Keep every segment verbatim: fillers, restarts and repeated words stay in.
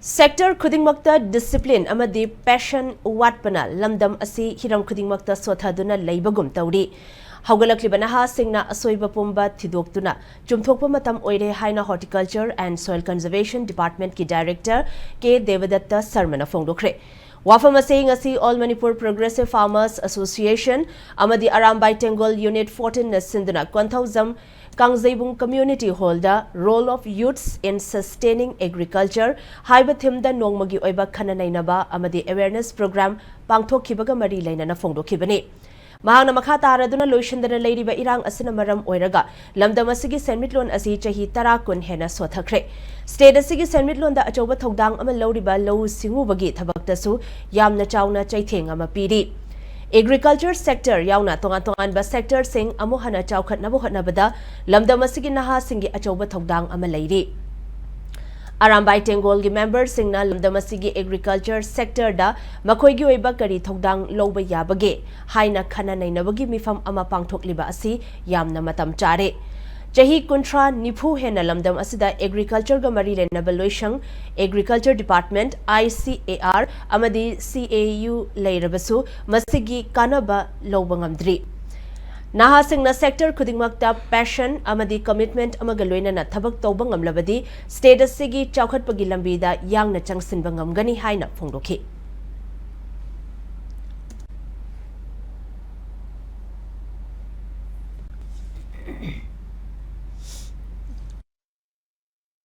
Sector ꯈꯨꯗꯤꯡꯃꯛꯇ discipline ꯑꯃꯗꯤ passion ꯋꯥꯠꯄꯅ ꯂꯝꯗꯝ ꯑꯁꯤ ꯍꯤꯔꯝ ꯈꯨꯗꯤꯡꯃꯛꯇ ꯁꯣꯊꯗꯨꯅ ꯂꯩꯕꯒꯨꯝ ꯇꯧꯔꯤ꯫ ꯍꯧꯒꯠꯂꯛꯂꯤꯕ ꯅꯍꯥꯁꯤꯡꯅ ꯑꯁꯣꯏꯕ ꯄꯨꯝꯕ ꯊꯤꯗꯣꯛꯇꯨꯅ ꯆꯨꯝꯊꯣꯛꯄ ꯃꯇꯝ ꯑꯣꯏꯔꯦ ꯍꯥꯏꯅ Horticulture and Soil Conservation Department ꯀꯤ Director ꯀꯦ ꯗꯦꯕꯗꯠꯇ ꯁꯔꯃꯅ ꯐꯣꯡꯗꯣꯛꯈ꯭ꯔꯦ꯫ ꯋꯥꯐꯝ ꯑꯁꯤ ꯉꯁꯤ All Manipur Progressive Farmers Association ꯑꯃꯗꯤ ꯑꯔꯥꯝꯕꯥꯏ ꯇꯦꯡꯒꯣꯜ Unit fourteen ꯅ ꯁꯤꯟꯗꯨꯅ ꯀꯣꯟꯊꯧꯖꯝ ꯀꯥꯡꯖꯩꯕꯨꯡ Community Hall the Role of Youths in Sustaining Agriculture ꯍꯥꯏꯕ theme ꯗ ꯅꯣꯡꯃꯒꯤ ꯑꯣꯏꯕ ꯈꯟꯅ ꯅꯩꯅꯕ ꯑꯃꯗꯤ awareness program ꯄꯥꯡꯊꯣꯛꯈꯤꯕꯒ ꯃꯔꯤ ꯂꯩꯅꯅ ꯐꯣꯡꯗꯣꯛꯈꯤꯕꯅꯤ꯫ ꯃꯍꯥꯛꯅ ꯃꯈꯥ ꯇꯥꯔꯗꯨꯅ ꯂꯣꯏꯁꯤꯟꯗꯅ ꯂꯩꯔꯤꯕ ꯏꯔꯥꯡ ꯑꯁꯤꯅ ꯃꯔꯝ ꯑꯣꯏꯔꯒ ꯂꯝꯗꯝ ꯑꯁꯤꯒꯤ ꯁꯦꯟꯃꯤꯠꯂꯣꯟ ꯑꯁꯤ ꯆꯍꯤ ꯇꯔꯥ ꯀꯨꯟ ꯍꯦꯟꯅ ꯁꯣꯊꯈ꯭ꯔꯦ꯫ State ꯑꯁꯤꯒꯤ ꯁꯦꯟꯃꯤꯠꯂꯣꯟꯗ ꯑꯆꯧꯕ ꯊꯧꯗꯥꯡ ꯑꯃ ꯂꯧꯔꯤꯕ ꯂꯧꯎ ꯁꯤꯡꯎꯕꯒꯤ ꯊꯕꯛꯇꯁꯨ ꯌꯥꯝꯅ ꯆꯥꯎꯅ ꯆꯩꯊꯦꯡ ꯑꯃ ꯄꯤꯔꯤ꯫ Agriculture sector ꯌꯥꯎꯅ ꯇꯣꯉꯥꯟ ꯇꯣꯉꯥꯟꯕ sector ꯁꯤꯡ ꯑꯃꯨꯛ ꯍꯟꯅ ꯆꯥꯎꯈꯠꯅꯕ ꯍꯣꯠꯅꯕꯗ ꯂꯝꯗꯝ ꯑꯁꯤꯒꯤ ꯅꯍꯥꯁꯤꯡꯒꯤ ꯑꯆꯧꯕ ꯊꯧꯗꯥꯡ ꯑꯃ ꯂꯩꯔꯤ꯫ ꯑꯔꯥꯝꯕꯥꯏ ꯇꯦꯡꯒꯣꯜꯒꯤ member ꯁꯤꯡꯅ ꯂꯝꯗꯝ ꯑꯁꯤꯒꯤ agriculture sector ꯗ ꯃꯈꯣꯏꯒꯤ ꯑꯣꯏꯕ ꯀꯔꯤ ꯊꯧꯗꯥꯡ ꯂꯧꯕ ꯌꯥꯕꯒꯦ ꯍꯥꯏꯅ ꯈꯟꯅ ꯅꯩꯅꯕꯒꯤ ꯃꯤꯐꯝ ꯑꯃ ꯄꯥꯡꯊꯣꯛꯂꯤꯕ ꯑꯁꯤ ꯌꯥꯝꯅ ꯃꯇꯝ ꯆꯥꯔꯦ꯫ ꯆꯍꯤ ꯀꯨꯟꯊ꯭ꯔꯥ ꯅꯤꯐꯨ ꯍꯦꯟꯅ ꯂꯝꯗꯝ ꯑꯁꯤꯗ agriculture ꯒ ꯃꯔꯤ ꯂꯩꯅꯕ ꯂꯣꯏꯁꯪ, Agriculture Department, I C A R ꯑꯃꯗꯤ C A U ꯂꯩꯔꯕꯁꯨ ꯃꯁꯤꯒꯤ ꯀꯥꯟꯅꯕ ꯂꯧꯕ ꯉꯝꯗ꯭ꯔꯤ꯫ ꯅꯍꯥꯁꯤꯡꯅ sector ꯈꯨꯗꯤꯡꯃꯛꯇ passion ꯑꯃꯗꯤ commitment ꯑꯃꯒ ꯂꯣꯏꯅꯅ ꯊꯕꯛ ꯇꯧꯕ ꯉꯝꯂꯕꯗꯤ state ꯑꯁꯤꯒꯤ ꯆꯥꯎꯈꯠꯄꯒꯤ ꯂꯝꯕꯤꯗ ꯌꯥꯡꯅ ꯆꯪꯁꯤꯟꯕ ꯉꯝꯒꯅꯤ ꯍꯥꯏꯅ ꯐꯣꯡꯗꯣꯛꯈꯤ꯫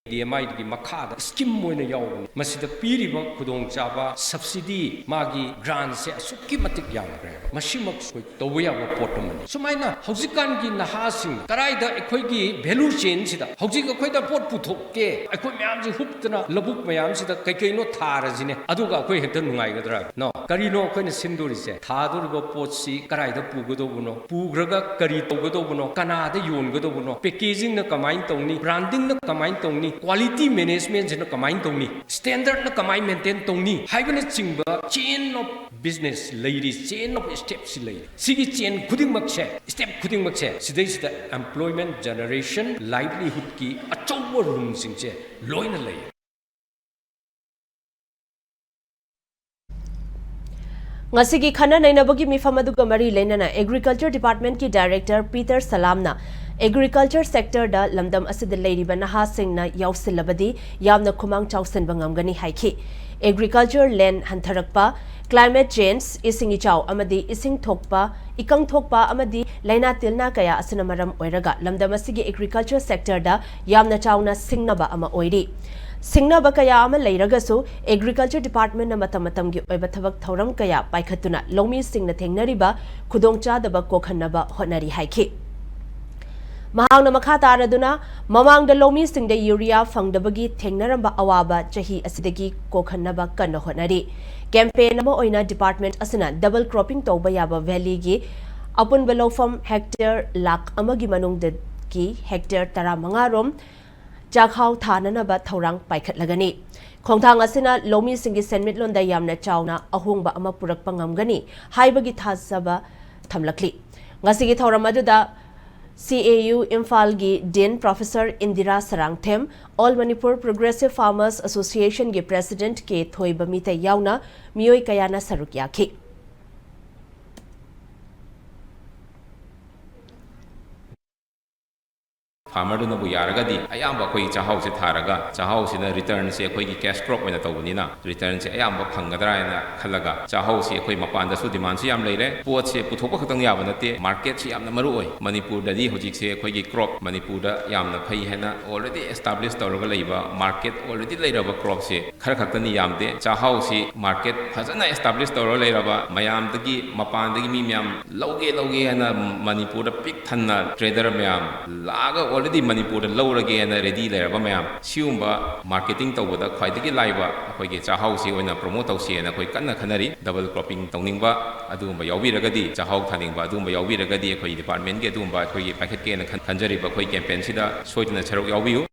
D M I ꯒꯤ ꯃꯈꯥꯗ scheme ꯑꯣꯏꯅ ꯌꯥꯎꯕꯅꯤ꯫ ꯃꯁꯤꯗ ꯄꯤꯔꯤꯕ ꯈꯨꯗꯣꯡꯆꯥꯕ, subsidy, ꯃꯥꯒꯤ grant ꯁꯦ ꯑꯁꯨꯛꯀꯤ ꯃꯇꯤꯛ ꯌꯥꯝꯈ꯭ꯔꯦ꯫ ꯃꯁꯤꯃꯛ ꯑꯩꯈꯣꯏ ꯇꯧꯕ ꯌꯥꯕ ꯄꯣꯠ ꯑꯃꯅꯤ꯫ ꯁꯨꯃꯥꯏꯅ ꯍꯧꯖꯤꯛꯀꯥꯟꯒꯤ ꯅꯍꯥꯁꯤꯡ ꯀꯗꯥꯏꯗ ꯑꯩꯈꯣꯏꯒꯤ value chain ꯁꯤꯗ ꯍꯧꯖꯤꯛ ꯑꯩꯈꯣꯏꯗ ꯄꯣꯠ ꯄꯨꯊꯣꯛꯀꯦ, ꯑꯩꯈꯣꯏ ꯃꯌꯥꯝꯁꯤ ꯍꯨꯞꯇꯅ ꯂꯧꯕꯨꯛ ꯃꯌꯥꯝꯁꯤꯗ ꯀꯩ ꯀꯩꯅꯣ ꯊꯥꯔꯁꯤꯅꯦ, ꯑꯗꯨꯒ ꯑꯩꯈꯣꯏ ꯍꯦꯛꯇ ꯅꯨꯡꯉꯥꯏꯒꯗ꯭ꯔꯥ? No꯫ ꯀꯔꯤꯅꯣ ꯑꯩꯈꯣꯏꯅ ꯁꯤꯟꯗꯣꯔꯤꯁꯦ? ꯊꯥꯗꯣꯔꯤꯕ ꯄꯣꯠꯁꯤ ꯀꯗꯥꯏꯗ ꯄꯨꯒꯗꯧꯕꯅꯣ? ꯄꯨꯈ꯭ꯔꯒ ꯀꯔꯤ ꯇꯧꯒꯗꯧꯕꯅꯣ? ꯀꯅꯥꯗ ꯌꯣꯟꯒꯗꯧꯕꯅꯣ? Packaging ꯅ ꯀꯃꯥꯏꯅ ꯇꯧꯅꯤ? Branding ꯅ ꯀꯃꯥꯏꯅ ꯇꯧꯅꯤ? Quality management ꯁꯤꯅ ꯀꯃꯥꯏꯅ ꯇꯧꯅꯤ? Standard ꯅ ꯀꯃꯥꯏꯅ maintain ꯇꯧꯅꯤ? ꯍꯥꯏꯕꯅꯆꯤꯡꯕ chain of business ꯂꯩꯔꯤ, chain of steps ꯁꯤ ꯂꯩꯔꯤ꯫ ꯁꯤꯒꯤ chain ꯈꯨꯗꯤꯡꯃꯛꯁꯦ, step ꯈꯨꯗꯤꯡꯃꯛꯁꯦ, ꯁꯤꯗꯩꯁꯤꯗ employment generation, livelihood ꯀꯤ ꯑꯆꯧꯕ room ꯁꯤꯡꯁꯦ ꯂꯣꯏꯅ ꯂꯩ꯫ ꯉꯁꯤꯒꯤ ꯈꯟꯅ ꯅꯩꯅꯕꯒꯤ ꯃꯤꯐꯝ ꯑꯗꯨꯒ ꯃꯔꯤ ꯂꯩꯅꯅ Agriculture Departmentꯀꯤ Director Peter Salamꯅ Agriculture Sectorꯗ ꯂꯝꯗꯝ ꯑꯁꯤꯗ ꯂꯩꯔꯤꯕ ꯅꯍꯥꯁꯤꯡꯅ ꯌꯥꯎꯁꯤꯜꯂꯕꯗꯤ ꯌꯥꯝꯅ ꯈꯨꯃꯥꯡ ꯆꯥꯎꯁꯤꯟꯕ ꯉꯝꯒꯅꯤ ꯍꯥꯏꯈꯤ꯫ Agriculture land ꯍꯟꯊꯔꯛꯄ, climate change, ꯏꯁꯤꯡ ꯏꯆꯥꯎ ꯑꯃꯗꯤ ꯏꯁꯤꯡ ꯊꯣꯛꯄ, ꯏꯀꯪ ꯊꯣꯛꯄ ꯑꯃꯗꯤ ꯂꯥꯏꯅꯥ ꯇꯤꯜꯅꯥ ꯀꯌꯥ ꯑꯁꯤꯅ ꯃꯔꯝ ꯑꯣꯏꯔꯒ ꯂꯝꯗꯝ ꯑꯁꯤꯒꯤ Agriculture Sectorꯗ ꯌꯥꯝꯅ ꯆꯥꯎꯅ ꯁꯤꯡꯅꯕ ꯑꯃ ꯑꯣꯏꯔꯤ꯫ ꯁꯤꯡꯅꯕ ꯀꯌꯥ ꯑꯃ ꯂꯩꯔꯒꯁꯨ Agriculture Departmentꯅ ꯃꯇꯝ ꯃꯇꯝꯒꯤ ꯑꯣꯏꯕ ꯊꯕꯛ ꯊꯧꯔꯝ ꯀꯌꯥ ꯄꯥꯏꯈꯠꯇꯨꯅ ꯂꯧꯃꯤꯁꯤꯡꯅ ꯊꯦꯡꯅꯔꯤꯕ ꯈꯨꯗꯣꯡꯆꯥꯗꯕ ꯀꯣꯛꯍꯟꯅꯕ ꯍꯣꯠꯅꯔꯤ ꯍꯥꯏꯈꯤ꯫ ꯃꯍꯥꯛꯅ ꯃꯈꯥ ꯇꯥꯔꯗꯨꯅ, ꯃꯃꯥꯡꯗ ꯂꯧꯃꯤꯁꯤꯡꯗ ꯌꯨꯔꯤꯌꯥ ꯐꯪꯗꯕꯒꯤ ꯊꯦꯡꯅꯔꯝꯕ ꯑꯋꯥꯕ ꯆꯍꯤ ꯑꯁꯤꯗꯒꯤ ꯀꯣꯛꯍꯟꯅꯕ ꯀꯟꯅ ꯍꯣꯠꯅꯔꯤ꯫ Campaign ꯑꯃ ꯑꯣꯏꯅ department ꯑꯁꯤꯅ double cropping ꯇꯧꯕ ꯌꯥꯕ valleyꯒꯤ ꯑꯄꯨꯟꯕ ꯂꯧꯐꯝ hectare ꯂꯥꯈ ꯑꯃꯒꯤ ꯃꯅꯨꯡꯗꯒꯤ hectare ꯇꯔꯥꯃꯉꯥ ꯔꯣꯝ ꯆꯥꯛꯍꯥꯎ ꯊꯥꯅꯅꯕ ꯊꯧꯔꯥꯡ ꯄꯥꯏꯈꯠꯂꯒꯅꯤ꯫ ꯈꯣꯡꯊꯥꯡ ꯑꯁꯤꯅ ꯂꯧꯃꯤꯁꯤꯡꯒꯤ ꯁꯦꯟꯃꯤꯠꯂꯣꯟꯗ ꯌꯥꯝꯅ ꯆꯥꯎꯅ ꯑꯍꯣꯡꯕ ꯑꯃ ꯄꯨꯔꯛꯄ ꯉꯝꯒꯅꯤ ꯍꯥꯏꯕꯒꯤ ꯊꯥꯖꯕ ꯊꯝꯂꯛꯂꯤ꯫ ꯉꯁꯤꯒꯤ ꯊꯧꯔꯝ ꯑꯗꯨꯗ C A U ꯏꯝꯐꯥꯜꯒꯤ Dean Professor Indira Sarangthem, All Manipur Progressive Farmers Associationꯒꯤ President ꯀꯦ ꯊꯣꯏꯕ ꯃꯤꯇꯩ ꯌꯥꯎꯅ ꯃꯤꯑꯣꯏ ꯀꯌꯥꯅ ꯁꯔꯨꯛ ꯌꯥꯈꯤ꯫ Farmerꯗꯨꯅꯕꯨ ꯌꯥꯔꯒꯗꯤ ꯑꯌꯥꯝꯕ ꯑꯩꯈꯣꯏ ꯆꯥꯛꯍꯥꯎꯁꯦ ꯊꯥꯔꯒ, ꯆꯥꯛꯍꯥꯎꯁꯤꯅ returnꯁꯦ ꯑꯩꯈꯣꯏꯒꯤ cash crop ꯑꯣꯏꯅ ꯇꯧꯕꯅꯤꯅ returnꯁꯦ ꯑꯌꯥꯝꯕ ꯐꯪꯒꯗ꯭ꯔꯥ ꯍꯥꯏꯅ ꯈꯜꯂꯒ, ꯆꯥꯛꯍꯥꯎꯁꯤ ꯑꯩꯈꯣꯏ ꯃꯄꯥꯟꯗꯁꯨ demandꯁꯨ ꯌꯥꯝ ꯂꯩꯔꯦ꯫ ꯄꯣꯠꯁꯦ ꯄꯨꯊꯣꯛꯄ ꯈꯛꯇꯪ ꯌꯥꯕ ꯅꯠꯇꯦ, marketꯁꯤ ꯌꯥꯝꯅ ꯃꯔꯨ ꯑꯣꯏ꯫ ꯃꯅꯤꯄꯨꯔꯗꯗꯤ ꯍꯧꯖꯤꯛꯁꯦ ꯑꯩꯈꯣꯏꯒꯤ crop ꯃꯅꯤꯄꯨꯔꯗ ꯌꯥꯝꯅ ꯐꯩ ꯍꯥꯏꯅ already establish ꯇꯧꯔꯒ ꯂꯩꯕ, market already ꯂꯩꯔꯕ cropꯁꯦ ꯈꯔ ꯈꯛꯇꯅꯤ, ꯌꯥꯝꯗꯦ꯫ ꯆꯥꯛꯍꯥꯎꯁꯤ market ꯐꯖꯅ establish ꯇꯧꯔꯒ ꯂꯩꯔꯕ, ꯃꯌꯥꯝꯗꯒꯤ, ꯃꯄꯥꯟꯗꯒꯤ ꯃꯤ ꯃꯌꯥꯝ ꯂꯧꯒꯦ ꯂꯧꯒꯦ ꯍꯥꯏꯅ ꯃꯅꯤꯄꯨꯔꯗ ꯄꯤꯛ ꯊꯟꯅ trader ꯃꯌꯥꯝ ꯂꯥꯛꯑꯒ already ꯃꯅꯤꯄꯨꯔꯗ ꯂꯧꯔꯒꯦꯅ ready ꯂꯩꯔꯕ ꯃꯌꯥꯝ, ꯁꯤꯒꯨꯝꯕ marketing ꯇꯧꯕꯗ ꯈ꯭ꯋꯥꯏꯗꯒꯤ ꯂꯥꯏꯕ ꯑꯩꯈꯣꯏꯒꯤ ꯆꯥꯛꯍꯥꯎꯁꯤ ꯑꯣꯏꯅ promote ꯇꯧꯁꯦꯅ ꯑꯩꯈꯣꯏ ꯀꯟꯅ ꯈꯟꯅꯔꯤ꯫ Double cropping ꯇꯧꯅꯤꯡꯕ ꯑꯗꯨꯒꯨꯝꯕ ꯌꯥꯎꯕꯤꯔꯒꯗꯤ, ꯆꯥꯛꯍꯥꯎ ꯊꯥꯅꯤꯡꯕ ꯑꯗꯨꯒꯨꯝꯕ ꯌꯥꯎꯕꯤꯔꯒꯗꯤ, ꯑꯩꯈꯣꯏ departmentꯀꯤ ꯑꯗꯨꯒꯨꯝꯕ ꯑꯩꯈꯣꯏꯒꯤ ꯄꯥꯏꯈꯠꯀꯦꯅ ꯈꯟ-, ꯈꯟꯖꯔꯤꯕ ꯑꯩꯈꯣꯏ campaignꯁꯤꯗ ꯁꯣꯏꯗꯅ ꯁꯔꯨꯛ ꯌꯥꯎꯕꯤꯌꯨ꯫